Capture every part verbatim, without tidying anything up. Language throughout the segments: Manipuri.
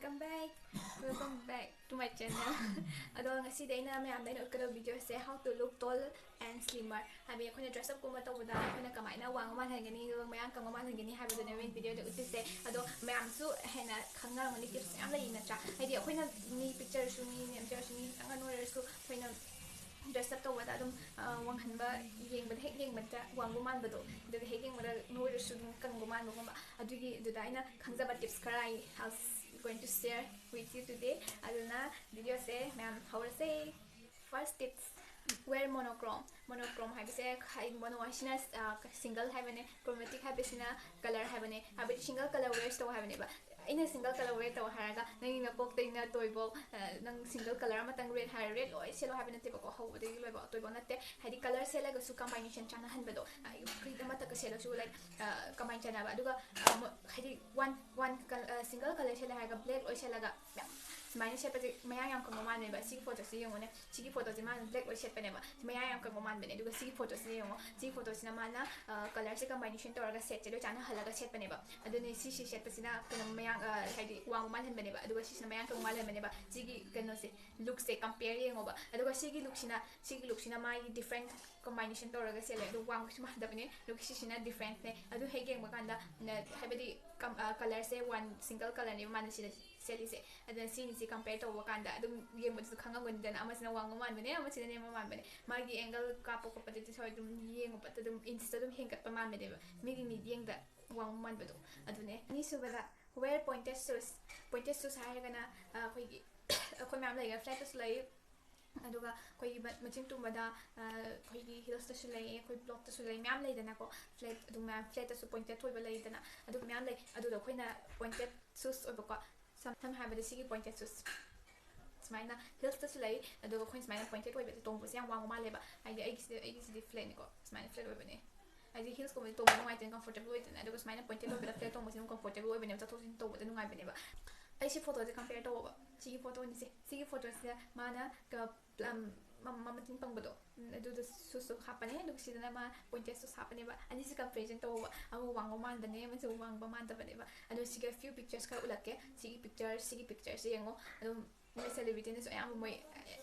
Welcome back, welcome back to my channel. ꯑꯗꯣ ꯉꯁꯤꯗꯤ ꯑꯩꯅ ꯃꯌꯥꯝꯗ ꯑꯩꯅ ꯎꯠꯀꯗꯕ videoꯁꯦ how to look tall and slimmer, ꯍꯥꯏꯕꯗꯤ ꯑꯩꯈꯣꯏꯅ dress upꯀꯨꯝꯕ ꯇꯧꯕꯗ ꯑꯩꯈꯣꯏꯅ ꯀꯃꯥꯏꯅ ꯋꯥꯡꯕ ꯃꯥꯜꯍꯟꯒꯅꯤ, ꯑꯗꯨꯒ ꯃꯌꯥꯡ ꯀꯪꯕ ꯃꯥꯜꯍꯟꯒꯅꯤ ꯍꯥꯏꯕꯗꯨꯅꯦ main videoꯗ ꯎꯠꯇꯣꯏꯁꯦ꯫ ꯑꯗꯣ ꯃꯌꯥꯝꯁꯨ ꯍꯦꯟꯅ ꯈꯪꯅꯔꯝꯒꯅꯤ, tips ꯃꯌꯥꯝ ꯂꯩ ꯅꯠꯇ꯭ꯔꯥ? ꯍꯥꯏꯗꯤ ꯑꯩꯈꯣꯏꯅ ꯃꯤ ꯄꯤꯛꯆꯔꯁꯨ, ꯃꯤ ꯅꯦꯝꯖꯔꯁꯨ, ꯃꯤ ꯈꯤꯇꯪ ꯑꯣꯏꯔꯁꯨ ꯑꯩꯈꯣꯏꯅ dress up ꯇꯧꯕꯗ ꯑꯗꯨꯝ ꯋꯥꯡꯍꯟꯕ, ꯌꯦꯡꯕꯗ ꯍꯦꯛ ꯌꯦꯡꯕꯗ ꯋꯥꯡꯕ ꯃꯥꯟꯕꯗꯣ, ꯑꯗꯨꯒ ꯍꯦꯛ ꯌꯦꯡꯕꯗ ꯅꯣꯏꯔꯁꯨ ꯑꯗꯨꯝ ꯀꯪꯕ ꯃꯥꯟꯕꯒꯨꯝꯕ꯫ ꯑꯗꯨꯒꯤ ꯑꯗꯨꯗ ꯑꯩꯅ ꯈꯪꯖꯕ tips ꯈꯔ I going to share with you today. ꯑꯗꯨꯅ videoꯁꯦ ꯃꯌꯥꯝ ꯍꯧꯔꯁꯦ꯫ First tips, wear monochrome. Monochrome ꯍꯥꯏꯕꯁꯦ ꯍꯥꯏ- mono ꯍꯥꯏꯁꯤꯅ single ꯍꯥꯏꯕꯅꯦ, chromatic ꯍꯥꯏꯕꯁꯤꯅ color ꯍꯥꯏꯕꯅꯦ꯫ ꯍꯥꯏꯕꯗꯤ single color wear ꯇꯧ ꯍꯥꯏꯕꯅꯦꯕ꯫ ꯑꯩꯅ single color wear ꯇꯧ ꯍꯥꯏꯔꯒ ꯅꯪꯒꯤ ꯅꯀꯣꯛꯇꯩꯅ ꯇꯣꯏꯕꯧ, ꯅꯪ single color ꯑꯃꯇꯪ red ꯍꯥꯏꯔ red ꯂꯣꯏ ꯁꯦꯠꯂꯣ ꯍꯥꯏꯕ ꯅꯠꯇꯦꯕꯀꯣ, ꯍꯧꯕꯗꯒꯤ ꯂꯣꯏꯕꯧ ꯇꯣꯏꯕꯧ ꯅꯠꯇꯦ꯫ ꯍꯥꯏꯗꯤ color ꯁꯦꯠꯂꯒꯁꯨ combination ꯆꯥꯟꯅꯍꯟꯕꯗꯣ, green ꯑꯃꯠꯇꯀ ꯁꯦꯠꯂꯁꯨ like combine ꯆꯥꯟꯅꯕ꯫ ꯑꯗꯨꯒ ꯍꯥꯏꯗꯤ one one single color ꯁꯦꯠꯂꯦ ꯍꯥꯏꯔꯒ black ꯂꯣꯏ ꯁꯦꯠꯂꯒ ꯁꯨꯃꯥꯏꯅ ꯁꯦꯠꯄꯁꯦ ꯃꯌꯥꯡ ꯌꯥꯝ ꯀꯪꯕ ꯃꯥꯟꯕꯅꯦꯕ꯫ ꯁꯤꯒꯤ photoꯁꯦ ꯌꯦꯡꯉꯨꯅꯦ, ꯁꯤꯒꯤ photoꯁꯦ ꯃꯥꯅ black ꯂꯣꯏ ꯁꯦꯠꯄꯅꯦꯕ, ꯁꯤ ꯃꯌꯥꯡ ꯌꯥꯝ ꯀꯪꯕ ꯃꯥꯟꯕꯅꯦ꯫ ꯑꯗꯨꯒ ꯁꯤꯒꯤ photoꯁꯤꯅ ꯌꯦꯡꯉꯣ, ꯁꯤꯒꯤ photoꯁꯤꯅ ꯃꯥꯅ colorꯁꯦ combination ꯇꯧꯔꯒ setꯁꯦ ꯂꯣꯏ ꯆꯥꯟꯅꯍꯜꯂꯒ ꯁꯦꯠꯄꯅꯦꯕ꯫ ꯑꯗꯨꯅ ꯁꯤꯁꯤ ꯁꯦꯠꯄꯁꯤꯅ ꯀꯩꯅꯣ ꯃꯌꯥꯡ ꯍꯥꯏꯗꯤ ꯋꯥꯡꯕ ꯃꯥꯜꯍꯟꯕꯅꯦꯕ, ꯑꯗꯨꯒ ꯁꯤꯁꯤꯅ ꯃꯌꯥꯡ ꯀꯪꯕ ꯃꯥꯜꯍꯟꯕꯅꯦꯕ꯫ ꯁꯤꯒꯤ ꯀꯩꯅꯣꯁꯦ, lookꯁꯦ compare ꯌꯦꯡꯉꯣꯕ꯫ ꯑꯗꯨꯒ ꯁꯤꯒꯤ lookꯁꯤꯅ ꯁꯤꯒꯤ lookꯁꯤꯅ ꯃꯥꯒꯤ different combination ꯇꯧꯔꯒ ꯁꯦꯠꯂꯦ꯫ ꯑꯗꯨ ꯋꯥꯡꯕꯁꯨ ꯃꯥꯟꯗꯕꯅꯦ꯫ ꯑꯗꯨꯒ ꯁꯤꯁꯤꯅ differentꯅꯦ꯫ ꯑꯗꯨ ꯍꯦꯛ ꯌꯦꯡꯕ ꯀꯥꯟꯗ ꯍꯥꯏꯕꯗꯤ colorꯁꯦ one single colorꯅꯦꯕ ꯃꯥꯅ ꯁꯤꯗ ꯁꯦꯠꯂꯤꯁꯦ꯫ ꯑꯗꯨꯅ ꯁꯤꯅꯤꯁꯤ compare ꯇꯧꯕ ꯀꯥꯟꯗ ꯑꯗꯨꯝ ꯌꯦꯡꯕꯗꯁꯨ ꯈꯪꯉꯝꯒꯅꯤꯗꯅ, ꯑꯃꯁꯤꯅ ꯋꯥꯡꯕ ꯃꯥꯟꯕꯅꯦ, ꯑꯃꯁꯤꯅ ꯅꯦꯝꯕ ꯃꯥꯟꯕꯅꯦ꯫ ꯃꯥꯒꯤ angle ꯀꯥꯞꯄ ꯈꯣꯠꯄꯗꯗꯤ ꯁꯣꯏ ꯑꯗꯨꯝ ꯌꯦꯡꯉꯨꯕꯗ ꯑꯗꯨꯝ inchꯇ ꯑꯗꯨꯝ ꯍꯦꯟꯒꯠꯄ ꯃꯥꯟꯕꯅꯦꯕ, ꯃꯤꯒꯤ ꯃꯤꯠꯌꯦꯡꯗ ꯋꯥꯡꯕ ꯃꯥꯟꯕꯗꯣ꯫ ꯑꯗꯨꯅꯦ ꯑꯅꯤꯁꯨꯕꯗ wear pointed shoes꯫ Pointed shoes ꯍꯥꯏꯔꯒꯅ ꯑꯩꯈꯣꯏꯒꯤ ꯑꯩꯈꯣꯏ ꯃꯌꯥꯝ ꯂꯩꯈ꯭ꯔꯦ, flatꯇꯁꯨ ꯂꯩ, ꯑꯗꯨꯒ ꯑꯩꯈꯣꯏꯒꯤ ꯃꯆꯤꯟ ꯇꯨꯝꯕꯗ ꯑꯩꯈꯣꯏꯒꯤ heelsꯇꯁꯨ ꯂꯩ, ꯑꯩꯈꯣꯏ blockꯇꯁꯨ ꯂꯩ, ꯃꯌꯥꯝ ꯂꯩꯗꯅꯀꯣ꯫ Flat ꯑꯗꯨꯝ ꯃꯌꯥꯝ flatꯇꯁꯨ pointed ꯑꯣꯏꯕ ꯂꯩꯗꯅ, ꯑꯗꯨ ꯃꯌꯥꯝ ꯂꯩ꯫ ꯑꯗꯨꯗ ꯑꯩꯈꯣꯏꯅ pointed shoes ꯑꯣꯏꯕꯀꯣ, ꯁꯝꯅ ꯍꯥꯏꯔꯕꯗ ꯁꯤꯒꯤ pointed shoes ꯁꯨꯃꯥꯏꯅ heelsꯇꯁꯨ ꯂꯩ꯫ ꯑꯗꯨꯒ ꯑꯩꯈꯣꯏꯅ ꯁꯨꯃꯥꯏꯅ pointed ꯑꯣꯏꯕꯁꯦ ꯇꯣꯡꯕꯁꯦ ꯌꯥꯝ ꯋꯥꯡꯕ ꯃꯥꯜꯂꯦꯕ꯫ ꯍꯥꯏꯗꯤ ꯑꯩꯒꯤꯁꯤꯗꯤ ꯑꯩꯒꯤꯁꯤꯗꯤ flatꯅꯤꯀꯣ, ꯁꯨꯃꯥꯏꯅ flat ꯑꯣꯏꯕꯅꯦ꯫ ꯍꯥꯏꯗꯤ heelsꯀꯨꯝꯕꯗꯤ ꯇꯣꯡꯕ ꯅꯨꯡꯉꯥꯏꯇꯦꯅ, comfortable ꯑꯣꯏꯗꯦꯅ꯫ ꯑꯗꯨꯒ ꯁꯨꯃꯥꯏꯅ pointed ꯑꯣꯏꯕꯗ flat ꯇꯣꯡꯕꯁꯤꯅ ꯑꯃꯨꯛ comfortable ꯑꯣꯏꯕꯅꯦꯕ, ꯆꯠꯊꯣꯛ ꯆꯠꯁꯤꯟ ꯇꯧꯕꯗ ꯅꯨꯡꯉꯥꯏꯕꯅꯦꯕ꯫ ꯑꯩ ꯁꯤ photoꯁꯦ compare ꯇꯧꯕ, ꯁꯤꯒꯤ photoꯅꯤꯁꯦ꯫ ꯁꯤꯒꯤ photoꯁꯤꯗ ꯃꯥꯅ ꯃ- ꯃꯃꯇꯤꯟ ꯄꯪꯕꯗꯣ, ꯎꯝ, ꯑꯗꯨꯗꯁꯨꯁꯨ ꯍꯥꯞꯄꯅꯦ꯫ ꯑꯗꯨꯒ ꯁꯤꯗꯅ ꯃꯥ ꯄꯣꯏꯟꯇꯦꯁꯇꯨꯁꯨ ꯍꯥꯞꯄꯅꯦꯕ꯫ ꯑꯅꯤꯁꯤ ꯀꯝꯄꯦꯔꯤꯖꯟ ꯇꯧꯕ, ꯑꯃ ꯋꯥꯡꯕ ꯃꯥꯟꯕꯅꯦ, ꯑꯃꯁꯨ ꯋꯥꯡꯕ ꯃꯥꯟꯗꯕꯅꯦꯕ꯫ ꯑꯗꯣ ꯁꯤꯒ ꯐ꯭ꯌꯨ ꯄꯤꯛꯆꯔꯁ ꯈꯔ ꯎꯠꯂꯛꯀꯦ꯫ ꯁꯤꯒꯤ ꯄꯤꯛꯆꯔ, ꯁꯤꯒꯤ ꯄꯤꯛꯆꯔꯁꯦ ꯌꯦꯡꯉꯣ꯫ ꯑꯗꯨꯝ ꯃꯣꯏ ꯁꯦꯂꯤꯕ꯭ꯔꯤꯇꯤꯅꯁꯨ ꯑꯌꯥꯝꯕ, ꯃꯣꯏ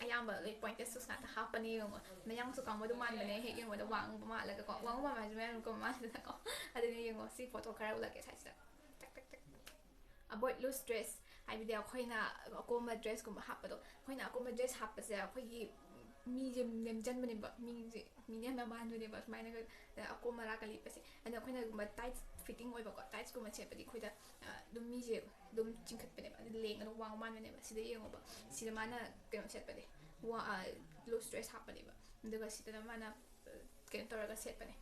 ꯑꯌꯥꯝꯕ ꯂꯣꯏ ꯄꯣꯏꯟꯇꯦꯁ ꯁꯨꯁ ꯉꯥꯛꯇ ꯍꯥꯞꯄꯅꯦ꯫ ꯌꯦꯡꯉꯣ, ꯃꯌꯥꯡꯁꯨ ꯀꯥꯡꯕ ꯑꯗꯨꯝ ꯃꯥꯟꯕꯅꯦ, ꯍꯦꯛ ꯌꯦꯡꯕꯗ ꯋꯥꯡꯕ ꯃꯥꯜꯂꯒꯀꯣ꯫ ꯋꯥꯡꯕ ꯃꯥꯟꯕ ꯍꯥꯏꯁꯦ ꯃꯌꯥꯡ ꯀꯥꯡꯕ ꯃꯥꯟꯕꯗꯀꯣ꯫ ꯑꯗꯨꯅ ꯌꯦꯡꯉꯣ, ꯁꯤ ꯐꯣꯇꯣ ꯈꯔ ꯎꯠꯂꯛꯀꯦ ꯁꯥꯏꯁꯤꯗ꯫ ꯇꯛ ꯇꯛ ꯇꯛ꯫ ꯑꯕꯣꯏꯗ ꯂꯨꯖ ꯗ꯭ꯔꯦꯁ ꯍꯥꯏꯕꯗꯤ ꯑꯩꯈꯣꯏꯅ ꯑꯀꯣꯝꯕ ꯗ꯭ꯔꯦꯁꯀꯨꯝꯕ ꯍꯥꯞꯄꯗꯣ꯫ ꯑꯩꯈꯣꯏꯅ ꯑꯀꯣꯝꯕ ꯗ꯭ꯔꯦꯁ ꯍꯥꯞꯄꯁꯦ ꯑꯩꯈꯣꯏꯒꯤ ꯃꯤꯁꯦ ꯅꯦꯝꯖꯟꯕꯅꯦꯕ, ꯃꯤꯁꯦ ꯃꯤꯅꯦꯝꯅ ꯃꯥꯟꯕꯅꯦꯕ ꯁꯨꯃꯥꯏꯅꯒ ꯑꯀꯣꯝ ꯑꯔꯥꯛꯀ ꯂꯤꯠꯄꯁꯦ꯫ ꯑꯗꯣ ꯑꯩꯈꯣꯏꯅꯒꯨꯝꯕ ꯇꯥꯏꯠꯁ ꯐꯤꯠꯇꯤꯡ ꯑꯣꯏꯕꯀꯣ, ꯇꯥꯏꯠꯁꯀꯨꯝꯕ ꯁꯦꯠꯄꯗꯤ ꯑꯩꯈꯣꯏꯗ ꯑꯗꯨꯝ ꯃꯤꯁꯦ ꯑꯗꯨꯝ ꯆꯤꯡꯈꯠꯄꯅꯦꯕ, ꯑꯗꯨ ꯂꯦꯡ ꯑꯗꯨꯝ ꯋꯥꯡ ꯃꯥꯟꯕꯅꯦꯕ꯫ ꯁꯤꯗ ꯌꯦꯡꯉꯣꯕ, ꯁꯤꯗ ꯃꯥꯅ ꯀꯩꯅꯣ ꯁꯦꯠꯄꯅꯦ, ꯂꯨꯖ ꯗ꯭ꯔꯦꯁ ꯍꯥꯞꯄꯅꯦꯕ꯫ ꯑꯗꯨꯒ ꯁꯤꯗꯅ ꯃꯥꯅ ꯀꯩꯅꯣ ꯇꯧꯔꯒ ꯁꯦꯠꯄꯅꯦ꯫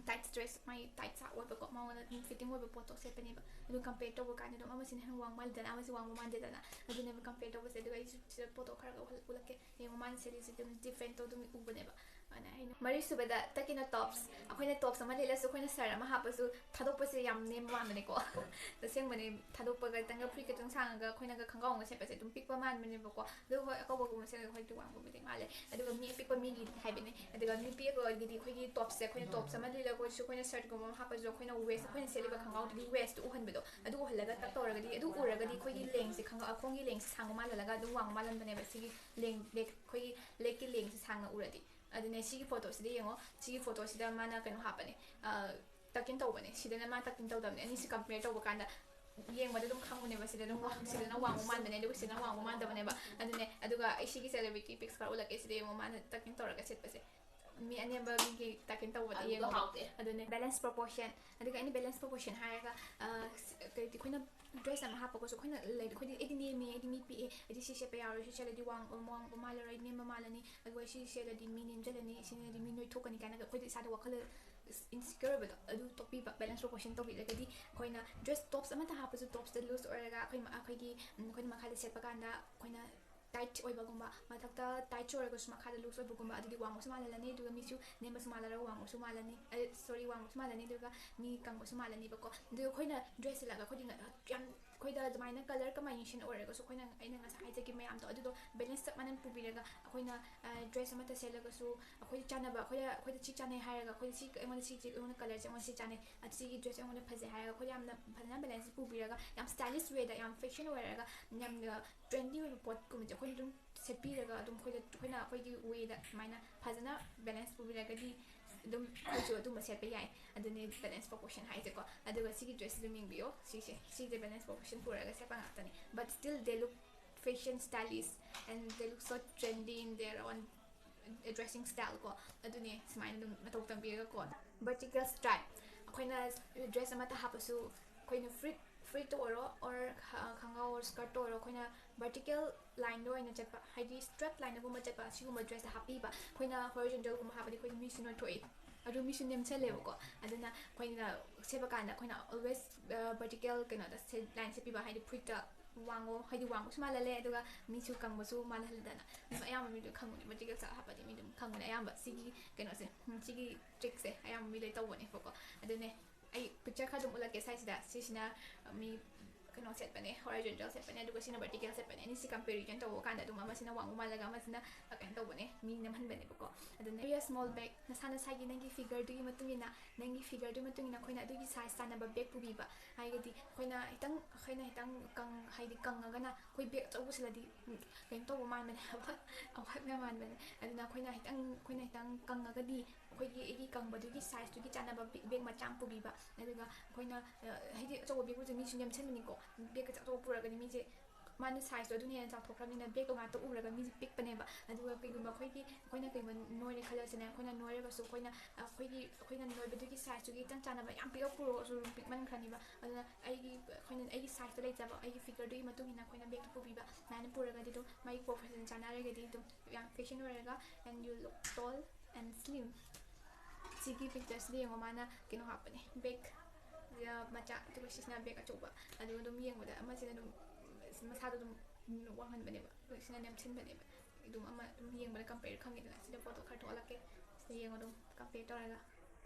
ꯇꯥꯏꯠꯁ ꯗ꯭ꯔꯦꯁ, ꯃꯥꯏ ꯇꯥꯏꯠꯁ ꯑꯣꯏꯕꯀꯣ, ꯃꯉꯣꯟꯗ ꯑꯗꯨꯝ ꯐꯤꯠꯇꯤꯡ ꯑꯣꯏꯕ ꯄꯣꯠꯇꯣ ꯁꯦꯠꯄꯅꯦꯕ꯫ ꯑꯗꯨ ꯀꯝꯄꯦꯌꯔ ꯇꯧꯕ ꯀꯥꯟꯗ ꯑꯗꯨꯝ ꯑꯃꯁꯤꯅ ꯍꯦꯟꯅ ꯋꯥꯡ ꯃꯥꯜꯂꯤꯗꯅ, ꯑꯃꯁꯤ ꯋꯥꯡꯕ ꯃꯥꯟꯗꯦꯗꯅ꯫ ꯑꯗꯨꯅꯦꯕ ꯀꯝꯄꯦꯌꯔ ꯇꯧꯕꯁꯦ꯫ ꯑꯗꯨꯒ ꯑꯩꯁꯨ ꯁꯤꯗ ꯐꯣꯇꯣ ꯈꯔꯒ ꯎꯍꯜ- ꯎꯠꯂꯛꯀꯦ꯫ ꯌꯦꯡꯉꯣ, ꯃꯥꯅ ꯁꯦꯠꯂꯤꯁꯦ ꯑꯗꯨꯝ ꯗꯤꯐ꯭ꯔꯦꯟꯇꯣ ꯑꯗꯨꯝ ꯎꯕꯅꯦꯕ꯫ ꯑꯗꯨꯅ ꯑꯩꯅ ꯃꯔꯤꯁꯨꯕꯗ ꯇꯛꯀꯤꯅ ꯇꯣꯞꯁ꯫ ꯑꯩꯈꯣꯏꯅ ꯇꯣꯞꯁ ꯑꯃ ꯂꯤꯠꯂꯁꯨ, ꯑꯩꯈꯣꯏꯅ ꯁꯔꯠ ꯑꯃ ꯍꯥꯞꯄꯁꯨ ꯊꯥꯗꯣꯛꯄꯁꯦ ꯌꯥꯝ ꯅꯦꯝꯕ ꯃꯥꯟꯕꯅꯦꯀꯣ꯫ ꯑꯁꯦꯡꯕꯅꯦ, ꯊꯥꯗꯣꯛꯄꯒ ꯇꯪꯒ ꯐꯨꯔꯤꯠ ꯈꯤꯇꯪ ꯁꯥꯡꯉꯒ ꯑꯩꯈꯣꯏꯅꯒ ꯈꯣꯡꯒ꯭ꯔꯥꯎ ꯑꯃ ꯁꯦꯠꯄꯁꯦ ꯑꯗꯨꯝ ꯄꯤꯛꯄ ꯃꯥꯟꯕꯅꯦꯕꯀꯣ꯫ ꯑꯗꯨ ꯍꯣꯏ, ꯑꯀꯧꯕꯒꯨꯝꯕ ꯁꯦꯠꯂꯒ ꯑꯩꯈꯣꯏꯗꯤ ꯋꯥꯡꯕꯕꯨꯗꯤ ꯃꯥꯜꯂꯦ꯫ ꯑꯗꯨꯒ ꯃꯤ ꯑꯄꯤꯛꯄ ꯃꯤꯒꯤ ꯍꯥꯏꯕꯅꯦ꯫ ꯑꯗꯨꯒ ꯅꯨꯄꯤ ꯑꯩꯈꯣꯏꯒꯤꯗꯤ ꯑꯩꯈꯣꯏꯒꯤ ꯇꯣꯞꯁꯦ, ꯑꯩꯈꯣꯏꯅ ꯇꯣꯞꯁ ꯑꯃ ꯂꯤꯠꯂꯒ ꯑꯣꯏꯔꯁꯨ, ꯑꯩꯈꯣꯏꯅ ꯁꯔꯠꯀꯨꯝꯕ ꯑꯃ ꯍꯥꯞꯄꯁꯨ, ꯑꯩꯈꯣꯏꯅ ꯋꯦꯁ, ꯑꯩꯈꯣꯏꯅ ꯁꯦꯠꯂꯤꯕ ꯈꯣꯡꯒ꯭ꯔꯥꯎꯗꯨꯒꯤ ꯋꯦꯁꯇꯨ ꯎꯍꯟꯕꯗꯣ, ꯑꯗꯨ ꯎꯍꯜꯂꯒ ꯇꯛ ꯇꯧꯔꯒꯗꯤ, ꯑꯗꯨ ꯎꯔꯒꯗꯤ ꯑꯩꯈꯣꯏꯒꯤ ꯂꯦꯡꯁꯦ, ꯈꯣꯡꯒ꯭ꯔꯥꯎ, ꯈꯣꯡꯒꯤ ꯂꯦꯡꯁꯦ ꯁꯥꯡꯕ ꯃꯥꯜꯍꯜꯂꯒ ꯑꯗꯨꯝ ꯋꯥꯡꯕ ꯃꯥꯜꯍꯟꯕꯅꯦꯕ꯫ ꯁꯤꯒꯤ ꯂꯦꯡ, ꯂꯦꯛ, ꯑꯩꯈꯣꯏꯒꯤ ꯂꯦꯛꯀꯤ ꯂꯦꯡꯁꯦ ꯁꯥꯡꯅ ꯎꯔꯗꯤ꯫ ꯑꯗꯨꯅꯦ, ꯁꯤꯒꯤ ꯐꯣꯇꯣꯁꯤꯗ ꯌꯦꯡꯉꯣ꯫ ꯁꯤꯒꯤ ꯐꯣꯇꯣꯁꯤꯗ ꯃꯥꯅ ꯀꯩꯅꯣ ꯍꯥꯞꯄꯅꯦ, ꯇꯛ ꯏꯟ ꯇꯧꯕꯅꯦ꯫ ꯁꯤꯗꯅ ꯃꯥ ꯇꯛ ꯏꯟ ꯇꯧꯗꯕꯅꯦ꯫ ꯑꯅꯤꯁꯤ ꯀꯝꯄꯦꯌꯔ ꯇꯧꯕ ꯀꯥꯟꯗ ꯌꯦꯡꯕꯗ ꯑꯗꯨꯝ ꯈꯪꯕꯅꯦꯕ꯫ ꯁꯤꯗ ꯑꯗꯨꯝ ꯋꯥꯡ-, ꯁꯤꯗꯅ ꯋꯥꯡꯕ ꯃꯥꯟꯕꯅꯦ, ꯑꯗꯨꯒ ꯁꯤꯗꯅ ꯋꯥꯡꯕ ꯃꯥꯟꯗꯕꯅꯦꯕ꯫ ꯑꯗꯨꯅꯦ, ꯑꯗꯨꯒ ꯑꯩ ꯁꯤꯒꯤ ꯁꯦꯂꯤꯕ꯭ꯔꯤꯇꯤ ꯄꯤꯛꯁ ꯈꯔ ꯎꯠꯂꯛꯀꯦ꯫ ꯁꯤꯗ ꯌꯦꯡꯉꯣ, ꯃꯥꯅ ꯇꯛ ꯏꯟ ꯇꯧꯔꯒ ꯁꯦꯠꯄꯁꯦ꯫ ꯃꯤ ꯑꯅꯦꯝꯕ ꯃꯤꯒꯤ ꯇꯛ ꯏꯟ ꯇꯧꯕꯗ ꯑꯗꯨꯗꯣ ꯌꯦꯡꯉꯣ꯫ ꯍꯥꯎꯇꯦ꯫ ꯑꯗꯨꯅꯦ, ꯕꯦꯂꯦꯟꯁ ꯄ꯭ꯔꯣꯄꯣꯔꯁꯟ꯫ ꯑꯗꯨꯒ ꯑꯩꯅ ꯕꯦꯂꯦꯟꯁ ꯄ꯭ꯔꯣꯄꯣꯔꯁꯟ ꯍꯥꯏꯔꯒ, ꯑ, ꯁ-, ꯀꯩꯗꯤ ꯑꯩꯈꯣꯏꯅ ꯗ꯭ꯔꯦꯁ ꯑꯃ ꯍꯥꯞꯄꯒꯁꯨ, ꯑꯩꯈꯣꯏꯅ ꯂꯩ-, ꯑꯩꯈꯣꯏꯗꯤ ꯑꯩꯗꯤ ꯅꯦꯝꯃꯤ, ꯑꯩꯗꯤ ꯃꯤ ꯄꯤꯛꯑꯦ, ꯑꯩꯗꯤ ꯁꯤ ꯁꯦꯠꯄ ꯌꯥꯔꯣꯏ, ꯁꯤ ꯁꯦꯠꯂꯗꯤ ꯋꯥꯡ-, ꯋꯥꯡꯕ ꯃꯥꯜꯂꯔꯣꯏ, ꯅꯦꯝꯕ ꯃꯥꯜꯂꯅꯤ, ꯑꯗꯨꯒ ꯁꯤ ꯁꯦꯠꯂꯗꯤ ꯃꯤ ꯅꯦꯝꯖꯜꯂꯅꯤ, ꯁꯤ ꯁꯦꯠꯂꯗꯤ ꯃꯤ ꯅꯣꯏꯊꯣꯛꯀꯅꯤ ꯀꯥꯏꯅꯒ ꯑꯩꯈꯣꯏꯗ ꯏꯁꯥꯗ ꯋꯥꯈꯜ ꯏꯟꯁꯤꯀ꯭ꯌꯣꯔ ꯑꯣꯏꯕꯗꯣ ꯑꯗꯨ ꯇꯣꯛꯄꯤꯕ꯫ ꯕꯦꯂꯦꯟꯁ ꯄ꯭ꯔꯣꯄꯣꯔꯁꯟ ꯇꯧꯕꯤꯔꯒꯗꯤ ꯑꯩꯈꯣꯏꯅ ꯗ꯭ꯔꯦꯁ, ꯇꯣꯞꯁ ꯑꯃꯠꯇ ꯍꯥꯞꯄꯁꯨ ꯇꯣꯞꯁꯇ ꯂꯨꯖ ꯑꯣꯏꯔꯒ ꯑꯩꯈꯣꯏ ꯃ-, ꯑꯩꯈꯣꯏꯒꯤ, ꯎꯝ, ꯑꯩꯈꯣꯏꯅ ꯃꯈꯥꯗ ꯁꯦꯠꯄ ꯀꯥꯟꯗ ꯑꯩꯈꯣꯏꯅ ꯇꯥꯏꯠ ꯑꯣꯏꯕꯒꯨꯝꯕ, ꯃꯊꯛꯇ ꯇꯥꯏꯠ ꯑꯣꯏꯔꯒꯁꯨ ꯃꯈꯥꯗ ꯂꯨꯖ ꯑꯣꯏꯕꯒꯨꯝꯕ, ꯑꯗꯨꯗꯤ ꯋꯥꯡꯕꯁꯨ ꯃꯥꯜꯍꯜꯂꯅꯤ, ꯑꯗꯨꯒ ꯃꯤꯁꯨ ꯅꯦꯝꯕꯁꯨ ꯃꯥꯜꯂꯔꯣꯏ, ꯋꯥꯡꯕꯁꯨ ꯃꯥꯜꯂꯅꯤ, ꯑ, ꯁꯣꯔꯤ, ꯋꯥꯡꯕꯁꯨ ꯃꯥꯜꯂꯅꯤ, ꯑꯗꯨꯒ ꯃꯤ ꯀꯪꯕꯁꯨ ꯃꯥꯜꯂꯅꯤꯕꯀꯣ꯫ ꯑꯗꯨꯒ ꯑꯩꯈꯣꯏꯅ ꯗ꯭ꯔꯦꯁ ꯁꯦꯠꯂꯒ ꯑꯩꯈꯣꯏꯗꯤ ꯉ-, ꯌꯥꯝ ꯑꯩꯈꯣꯏꯗ ꯑꯗꯨꯃꯥꯏꯅ colour combination ꯑꯣꯏꯔꯒꯁꯨ, ꯑꯩꯈꯣꯏꯅ, ꯑꯩꯅ ꯉꯁꯥꯏ ꯍꯥꯏꯖꯈꯤꯕ ꯃꯌꯥꯝꯗꯣ, ꯑꯗꯨꯗꯣ balance ꯆꯞ ꯃꯥꯟꯅꯅ ꯄꯨꯕꯤꯔꯒ, ꯑꯩꯈꯣꯏꯅ dress ꯑꯃꯠꯇ ꯁꯦꯠꯂꯒꯁꯨ ꯑꯩꯈꯣꯏꯗ ꯆꯥꯟꯅꯕ, ꯑꯩꯈꯣꯏꯗ, ꯑꯩꯈꯣꯏꯗ ꯁꯤ ꯆꯥꯟꯅꯩ ꯍꯥꯏꯔꯒ, ꯑꯩꯈꯣꯏꯗ ꯁꯤ, ꯑꯩꯉꯣꯟꯗ ꯁꯤ, ꯑꯩꯉꯣꯟꯗ colourꯁꯦ ꯑꯩꯉꯣꯟꯗ ꯁꯤ ꯆꯥꯟꯅꯩ, ꯑꯗꯨ ꯁꯤꯒꯤ dressꯁꯦ ꯑꯩꯉꯣꯟꯗ ꯐꯖꯩ ꯍꯥꯏꯔꯒ, ꯑꯩꯈꯣꯏꯗ ꯌꯥꯝꯅ ꯐꯖꯅ balance ꯄꯨꯕꯤꯔꯒ, ꯌꯥꯝ stylish wayꯗ, ꯌꯥꯝ fashion ꯑꯣꯏꯔꯒ, ꯌꯥꯝꯅ trendy ꯑꯣꯏꯕ ꯄꯣꯠꯀꯨꯝꯕꯁꯦ ꯑꯩꯈꯣꯏꯅ ꯑꯗꯨꯝ ꯁꯦꯠꯄꯤꯔꯒ, ꯑꯗꯨꯝ ꯑꯩꯈꯣꯏꯗ, ꯑꯩꯈꯣꯏꯅ ꯑꯩꯈꯣꯏꯒꯤ wayꯗ ꯑꯗꯨꯃꯥꯏꯅ ꯐꯖꯅ balance ꯄꯨꯕꯤꯔꯒꯗꯤ, ꯑꯗꯨꯝ ꯑꯩꯈꯣꯏꯁꯨ ꯑꯗꯨꯝꯕ ꯁꯦꯠꯄ ꯌꯥꯏ꯫ ꯑꯗꯨꯅꯤ balance proportion ꯍꯥꯏꯁꯦꯀꯣ꯫ ꯑꯗꯨꯒ ꯁꯤꯒꯤ dressꯁꯦ ꯑꯗꯨꯝ ꯌꯦꯡꯕꯤꯌꯣ, ꯁꯤꯁꯦ, ꯁꯤꯁꯦ balance proportion ꯄꯨꯔꯒ ꯁꯦꯠꯄ ꯉꯥꯛꯇꯅꯤ, but still they look fashion stylish and they look so trendy in their own dressing style ꯀꯣ꯫ ꯑꯗꯨꯅꯦ ꯁꯨꯃꯥꯏꯅ ꯑꯗꯨꯝ ꯃꯇꯧ ꯇꯝꯕꯤꯔꯒꯀꯣ꯫ Vertical stripe, ꯑꯩꯈꯣꯏꯅ dress ꯑꯃꯠꯇ ꯍꯥꯞꯄꯁꯨ, ꯑꯩꯈꯣꯏꯅ ꯐꯨꯔꯤꯠ, ꯐꯨꯔꯤꯠꯇ ꯑꯣꯏꯔꯣ, or ꯈ-, ꯈꯪꯒꯥꯎ or skirtꯇ ꯑꯣꯏꯔꯣ, ꯑꯩꯈꯣꯏꯅ vertical lineꯗ ꯑꯣꯏꯅ ꯆꯠꯄ, ꯍꯥꯏꯗꯤ straight lineꯗꯒꯨꯝꯕ ꯆꯠꯄ, ꯁꯤꯒꯨꯝꯕ dressꯇ ꯍꯥꯞꯄꯤꯕ꯫ ꯑꯩꯈꯣꯏꯅ horizontalꯒꯨꯝꯕ ꯍꯥꯞꯄꯗꯤ ꯑꯩꯈꯣꯏꯗꯤ ꯃꯤꯁꯨ ꯅꯣꯏꯊꯣꯛꯏ, ꯑꯗꯨ ꯃꯤꯁꯨ ꯅꯦꯝꯁꯜꯂꯦꯕꯀꯣ꯫ ꯑꯗꯨꯅ ꯑꯩꯈꯣꯏꯅ ꯁꯦꯠꯄ ꯀꯥꯟꯗ ꯑꯩꯈꯣꯏꯅ always vertical ꯀꯩꯅꯣꯗ line ꯁꯦꯠꯄꯤꯕ, ꯍꯥꯏꯗꯤ ꯐꯨꯔꯤꯠꯇ ꯋꯥꯡꯉꯣ, ꯍꯥꯏꯗꯤ ꯋꯥꯡꯕꯁꯨ ꯃꯥꯜꯍꯜꯂꯦ, ꯑꯗꯨꯒ ꯃꯤꯁꯨ ꯀꯪꯕꯁꯨ ꯃꯥꯜꯍꯜꯂꯦꯗꯅ꯫ ꯑꯗꯨꯝ ꯑꯌꯥꯝꯕ ꯃꯤꯗꯣ ꯈꯪꯕꯅꯦ, vertical skirt ꯍꯥꯞꯄꯗꯤ ꯃꯤ ꯑꯗꯨꯝ ꯈꯪꯕꯅꯦ ꯑꯌꯥꯝꯕ꯫ ꯁꯤꯒꯤ ꯀꯩꯅꯣꯁꯦ, ꯎꯝ, ꯁꯤꯒꯤ trickꯁꯦ ꯑꯌꯥꯝꯕ ꯃꯤ ꯂꯣꯏ ꯇꯧꯕꯅꯦꯕꯀꯣ꯫ ꯑꯗꯨꯅꯦ ꯑꯩ picture ꯈꯔ ꯑꯗꯨꯝ ꯎꯠꯂꯛꯀꯦ ꯁ꯭ꯋꯥꯏꯁꯤꯗ꯫ ꯁꯤꯁꯤꯅ ꯃꯤ ꯀꯩꯅꯣ ꯁꯦꯠꯄꯅꯦ, horizontal ꯁꯦꯠꯄꯅꯦ, ꯑꯗꯨꯒ ꯁꯤꯅ vertical ꯁꯦꯠꯄꯅꯦ꯫ ꯑꯅꯤꯁꯤ compare ꯇꯧꯕ ꯀꯥꯟꯗ ꯑꯗꯨꯝ ꯑꯃꯁꯤꯅ ꯋꯥꯡꯕ ꯃꯥꯜꯂꯒ ꯑꯃꯁꯤꯅ ꯀꯩꯅꯣ ꯇꯧꯕꯅꯦ, ꯃꯤ ꯅꯦꯝꯍꯟꯕꯅꯦꯕꯀꯣ꯫ ꯑꯗꯨꯅ carry a small bag, ꯅꯁꯥ ꯅꯁꯥꯒꯤ ꯅꯪꯒꯤ figureꯗꯨꯒꯤ ꯃꯇꯨꯡ ꯏꯟꯅ, ꯅꯪꯒꯤ figureꯗꯨꯒꯤ ꯃꯇꯨꯡ ꯏꯟꯅ ꯑꯩꯈꯣꯏꯅ ꯑꯗꯨꯒꯤ size ꯆꯥꯟꯅꯕ bag ꯄꯨꯕꯤꯕ꯫ ꯍꯥꯏꯕꯗꯤ ꯑꯩꯈꯣꯏꯅ ꯈꯤꯇꯪ, ꯑꯩꯈꯣꯏꯅ ꯈꯤꯇꯪ ꯀꯪ-, ꯍꯥꯏꯗꯤ ꯀꯪꯉꯒꯅ ꯑꯩꯈꯣꯏ bag ꯑꯆꯧꯕ ꯄꯨꯁꯤꯜꯂꯗꯤ, ꯎꯝ, ꯀꯩꯅꯣ ꯇꯧꯕ ꯃꯥꯟꯕꯅꯦ ꯍꯥꯏꯕ, ꯑꯋꯥꯠꯄ ꯃꯥꯟꯕꯅꯦ꯫ ꯑꯗꯨꯅ ꯑꯩꯈꯣꯏꯅ ꯈꯤꯇꯪ, ꯑꯩꯈꯣꯏꯅ ꯈꯤꯇꯪ ꯀꯪꯉꯒꯗꯤ ꯑꯩꯈꯣꯏꯒꯤ, ꯑꯩꯒꯤ ꯀꯪꯕꯗꯨꯒꯤ sizeꯇꯨꯒꯤ ꯆꯥꯟꯅꯕ bag, bag ꯃꯆꯥ ꯑꯃ ꯄꯨꯕꯤꯕ꯫ ꯑꯗꯨꯒ ꯑꯩꯈꯣꯏꯅ, ꯑ, ꯍꯥꯏꯗꯤ ꯑꯆꯧꯕ bagꯄꯨꯁꯦ ꯃꯤꯁꯨ ꯅꯦꯝꯁꯤꯟꯕꯅꯤꯀꯣ, bagꯀ ꯑꯆꯧꯕ ꯄꯨꯔꯒꯗꯤ ꯃꯤꯁꯦ ꯃꯥꯅ sizeꯇꯣ ꯑꯗꯨꯅ ꯍꯦꯟꯅ ꯆꯥꯎꯊꯣꯛꯈ꯭ꯔꯕꯅꯤꯅ bagꯇꯣ ꯉꯥꯛꯇ ꯎꯔꯒ ꯃꯤꯁꯦ ꯄꯤꯛꯄꯅꯦꯕ꯫ ꯑꯗꯨꯒ ꯀꯩꯒꯨꯝꯕ ꯑꯩꯈꯣꯏꯒꯤ, ꯑꯩꯈꯣꯏꯅ ꯀꯩꯒꯨꯝꯕ ꯅꯣꯏꯔꯦ ꯈꯜꯂꯁꯤꯅꯦ, ꯑꯩꯈꯣꯏꯅ ꯅꯣꯏꯔꯒꯁꯨ ꯑꯩꯈꯣꯏꯅ, ꯑꯩꯈꯣꯏꯒꯤ, ꯑꯩꯈꯣꯏꯅ ꯅꯣꯏꯕꯗꯨꯒꯤ sizeꯇꯨꯒꯤ ꯈꯤꯇꯪ ꯆꯥꯟꯅꯕ ꯌꯥꯝ ꯄꯤꯛꯑ ꯄꯨꯔꯒꯁꯨ ꯑꯗꯨꯝ ꯄꯤꯛꯃꯟꯈ꯭ꯔꯅꯤꯕ꯫ ꯑꯗꯨꯅ ꯑꯩꯒꯤ, ꯑꯩꯈꯣꯏꯅ ꯑꯩꯒꯤ sizeꯇ ꯂꯩꯖꯕ, ꯑꯩꯒꯤ figureꯗꯨꯒꯤ ꯃꯇꯨꯡ ꯏꯟꯅ ꯑꯩꯈꯣꯏꯅ bagꯇꯣ ꯄꯨꯕꯤꯕ, ꯑꯗꯨꯃꯥꯏꯅ ꯄꯨꯔꯒꯗꯤ ꯑꯗꯨꯝ ꯃꯥꯒꯤ proportion ꯆꯥꯟꯅꯔꯒꯗꯤ ꯑꯗꯨꯝ ꯌꯥꯝ fashion ꯑꯣꯏꯔꯒ and you look tall and slim꯫ ꯁꯤꯒꯤ pictureꯁꯤꯗ ꯌꯦꯡꯉꯣ, ꯃꯥꯅ ꯀꯩꯅꯣ ꯍꯥꯞꯄꯅꯦ, bag ꯃꯆꯥ, ꯑꯗꯨꯒ ꯁꯤꯁꯤꯅ bag ꯑꯆꯧꯕ꯫ ꯑꯗꯨꯒ ꯑꯗꯨꯝ ꯌꯦꯡꯕꯗ ꯑꯃꯁꯤꯅ ꯑꯗꯨꯝ ꯃꯁꯥꯗꯣ ꯑꯗꯨꯝ ꯋꯥꯡꯍꯟꯕꯅꯦꯕ, ꯑꯗꯨꯒ ꯁꯤꯅ ꯅꯦꯝꯁꯤꯟꯕꯅꯦꯕ꯫ ꯑꯗꯨꯝ ꯑꯃ ꯑꯗꯨꯝ ꯌꯦꯡꯕꯗ compare ꯈꯪꯉꯤꯗꯅ꯫ ꯁꯤꯗ photo ꯈꯔ ꯊꯣꯛꯍꯜꯂꯛꯀꯦ, ꯁꯤꯗ ꯌꯦꯡꯉꯣ ꯑꯗꯨꯝ compare ꯇꯧꯔꯒ꯫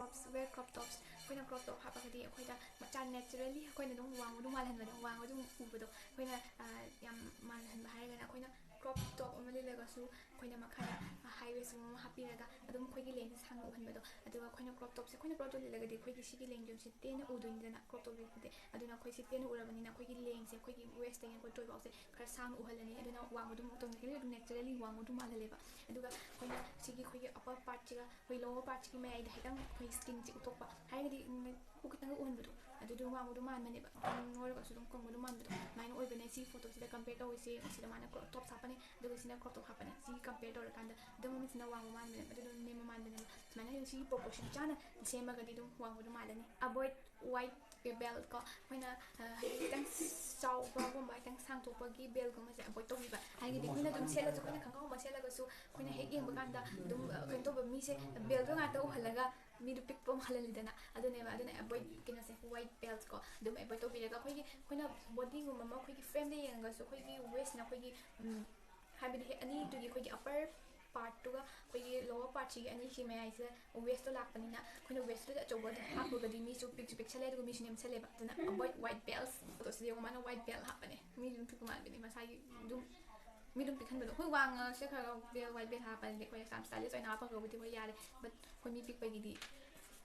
Crops, wear crop tops. ꯑꯩꯈꯣꯏꯅ crop top ꯍꯥꯞꯄꯒꯗꯤ ꯑꯩꯈꯣꯏꯗ ꯃꯆꯥ naturally ꯑꯩꯈꯣꯏꯅ ꯑꯗꯨꯝ ꯋꯥꯡꯕꯗꯣ ꯃꯥꯜꯍꯟꯕꯗꯣ, ꯋꯥꯡꯕ ꯑꯗꯨꯝ ꯎꯕꯗꯣ꯫ ꯑꯩꯈꯣꯏꯅ, ꯑ, ꯌꯥꯝ ꯃꯥꯜꯍꯟꯕ ꯍꯥꯏꯔꯒꯅ ꯑꯩꯈꯣꯏꯅ crop top ꯑꯃ ꯂꯤꯠꯂꯒꯁꯨ ꯑꯩꯈꯣꯏꯅ ꯃꯈꯥꯗ high waist ꯑꯃ ꯍꯥꯞꯄꯤꯔꯒ ꯑꯗꯨꯝ ꯑꯩꯈꯣꯏꯒꯤ ꯂꯦꯡꯁꯦ ꯁꯥꯡꯅ ꯎꯍꯟꯕꯗꯣ꯫ ꯑꯗꯨꯒ ꯑꯩꯈꯣꯏꯅ crop topꯁꯦ, ꯑꯩꯈꯣꯏꯅ crop top ꯂꯤꯠꯂꯒꯗꯤ ꯑꯩꯈꯣꯏꯒꯤ ꯁꯤꯒꯤ ꯂꯦꯡꯁꯦ ꯇꯦꯟꯅ ꯎꯗꯣꯏꯅꯤꯗꯅ, crop top ꯂꯤꯠꯄꯗꯤ꯫ ꯑꯗꯨꯅ ꯑꯩꯈꯣꯏ ꯁꯤ ꯇꯦꯟꯅ ꯎꯔꯕꯅꯤꯅ ꯑꯩꯈꯣꯏꯒꯤ ꯂꯦꯡꯁꯦ, ꯑꯩꯈꯣꯏꯒꯤ waistꯇꯒꯤ ꯑꯩꯈꯣꯏ ꯇꯣꯏꯕꯥꯎꯁꯦ ꯈꯔ ꯁꯥꯡꯅ ꯎꯍꯜꯂꯅꯤ꯫ ꯑꯗꯨꯅ ꯋꯥꯡꯕꯗꯨ automatically ꯑꯗꯨꯝ naturally ꯋꯥꯡꯕꯗꯨ ꯃꯥꯜꯍꯜꯂꯦꯕ꯫ ꯑꯗꯨꯒ ꯑꯩꯈꯣꯏꯅ ꯁꯤꯒꯤ ꯑꯩꯈꯣꯏꯒꯤ upper partꯁꯤꯒ ꯑꯩꯈꯣꯏ lower partꯁꯤꯒꯤ ꯃꯌꯥꯏꯗ ꯈꯤꯇꯪ ꯑꯩꯈꯣꯏ skinꯁꯦ ꯎꯠꯊꯣꯛꯄ ꯍꯥꯏꯔꯒꯗꯤ, ꯎꯝ, ꯄꯨꯛ ꯈꯤꯇꯪꯒ ꯎꯍꯟꯕꯗꯣ, ꯑꯗꯨꯗꯣ ꯋꯥꯡꯕꯗꯣ ꯃꯥꯟꯕꯅꯦꯕ꯫ ꯈꯤꯇꯪ ꯅꯣꯏꯔꯒꯁꯨ ꯑꯗꯨꯝ ꯀꯪꯕꯗꯣ ꯃꯥꯟꯕꯗꯣ ꯑꯗꯨꯃꯥꯏꯅ ꯑꯣꯏꯕꯅꯦ꯫ ꯁꯤ photoꯁꯤꯗ compare ꯇꯧꯔꯤꯁꯦ, ꯁꯤꯗ ꯃꯥꯅ crop tops ꯍꯥꯞꯄꯅꯦ, ꯑꯗꯨꯒ ꯁꯤꯅ crop top ꯍꯥꯞꯄꯅꯦ꯫ ꯁꯤ compare ꯇꯧꯔꯀꯥꯟꯗ ꯑꯗꯨꯝ ꯑꯃꯁꯤꯅ ꯋꯥꯡꯕ ꯃꯥꯟꯕꯅꯦꯕ, ꯑꯗꯨꯗꯨꯝ ꯅꯦꯝꯕ ꯃꯥꯟꯕꯅꯦꯕ꯫ ꯁꯨꯃꯥꯏꯅ ꯑꯗꯨꯝ ꯁꯤꯒꯤ proportion ꯆꯥꯅ ꯁꯦꯝꯃꯒꯗꯤ ꯑꯗꯨꯝ ꯋꯥꯡꯕꯗꯣ ꯃꯥꯜꯂꯅꯤ꯫ Avoid white belt ꯀꯣ, ꯑꯩꯈꯣꯏꯅ, ꯑ, ꯍꯥꯏꯗꯤ ꯈꯤꯇꯪ ꯆꯥꯎꯕꯒꯨꯝꯕ, ꯈꯤꯇꯪ ꯁꯥꯡꯊꯣꯛꯄꯒꯤ beltꯒꯨꯝꯕꯁꯦ avoid ꯇꯧꯕꯤꯕ꯫ ꯍꯥꯏꯗꯤ ꯑꯩꯈꯣꯏꯅ ꯑꯗꯨꯝ ꯁꯦꯠꯂꯁꯨ, ꯑꯩꯈꯣꯏꯅ ꯈꯪꯒꯥꯎ ꯑꯃ ꯁꯦꯠꯂꯒꯁꯨ ꯑꯩꯈꯣꯏꯅ ꯍꯦꯛ ꯌꯦꯡꯕ ꯀꯥꯟꯗ ꯑꯗꯨꯝ, ꯑ, ꯀꯩꯅꯣ ꯇꯧꯕ, ꯃꯤꯁꯦ beltꯇꯣ ꯉꯥꯛꯇ ꯎꯍꯜꯂꯒ ꯃꯤꯗꯣ ꯄꯤꯛꯄ ꯃꯥꯜꯍꯜꯂꯤꯗꯅ꯫ ꯑꯗꯨꯅꯦꯕ, ꯑꯗꯨꯅ avoid, ꯀꯩꯅꯣꯁꯦ, white beltꯀꯣ ꯑꯗꯨꯝ avoid ꯇꯧꯕꯤꯔꯒ ꯑꯩꯈꯣꯏꯒꯤ, ꯑꯩꯈꯣꯏꯅ bodyꯒꯨꯝꯕ ꯑꯃ ꯑꯩꯈꯣꯏꯒꯤ frameꯗ ꯌꯦꯡꯉꯒꯁꯨ ꯑꯩꯈꯣꯏꯒꯤ waistꯅ ꯑꯩꯈꯣꯏꯒꯤ, ꯎꯝ, ꯍꯥꯏꯕꯗꯤ ꯍꯦꯛ ꯑꯅꯤꯗꯨꯒꯤ ꯑꯩꯈꯣꯏꯒꯤ upper partꯇꯨꯒ ꯑꯩꯈꯣꯏꯒꯤ lower partꯁꯤꯒꯤ ꯑꯅꯤꯁꯤ ꯃꯌꯥꯏꯁꯤꯗ waistꯇꯣ ꯂꯥꯛꯄꯅꯤꯅ ꯑꯩꯈꯣꯏꯅ waistꯇꯨꯗꯤ ꯑꯆꯧꯕ ꯑꯗꯨꯝ ꯍꯥꯞꯄꯒꯗꯤ ꯃꯤꯁꯨ ꯄꯤꯛꯁꯨ ꯄꯤꯛꯁꯜꯂꯦ, ꯑꯗꯨꯒ ꯃꯤꯁꯨ ꯅꯦꯝꯁꯜꯂꯦꯕ꯫ ꯑꯗꯨꯅ avoid white belts꯫ Photoꯁꯤꯗ ꯌꯦꯡꯉꯨ, ꯃꯥꯅ white belt ꯍꯥꯞꯄꯅꯦ, ꯃꯤ ꯑꯗꯨꯝ ꯄꯤꯛꯄ ꯃꯥꯟꯕꯅꯦ ꯃꯁꯥꯒꯤ ꯑꯗꯨꯝ꯫ ꯃꯤ ꯑꯗꯨꯝ ꯄꯤꯛꯍꯟꯕꯗꯣ, ꯑꯩꯈꯣꯏ ꯋꯥꯡꯉ ꯁꯦꯠꯈ꯭ꯔꯒ belt, white belt ꯍꯥꯞꯄꯗꯤ ꯑꯩꯈꯣꯏ ꯌꯥꯝ stylish ꯑꯣꯏꯅ ꯍꯥꯞꯄꯒꯕꯨꯗꯤ ꯍꯣꯏ ꯌꯥꯔꯦ, but ꯑꯩꯈꯣꯏ ꯃꯤ ꯄꯤꯛꯄꯒꯤꯗꯤ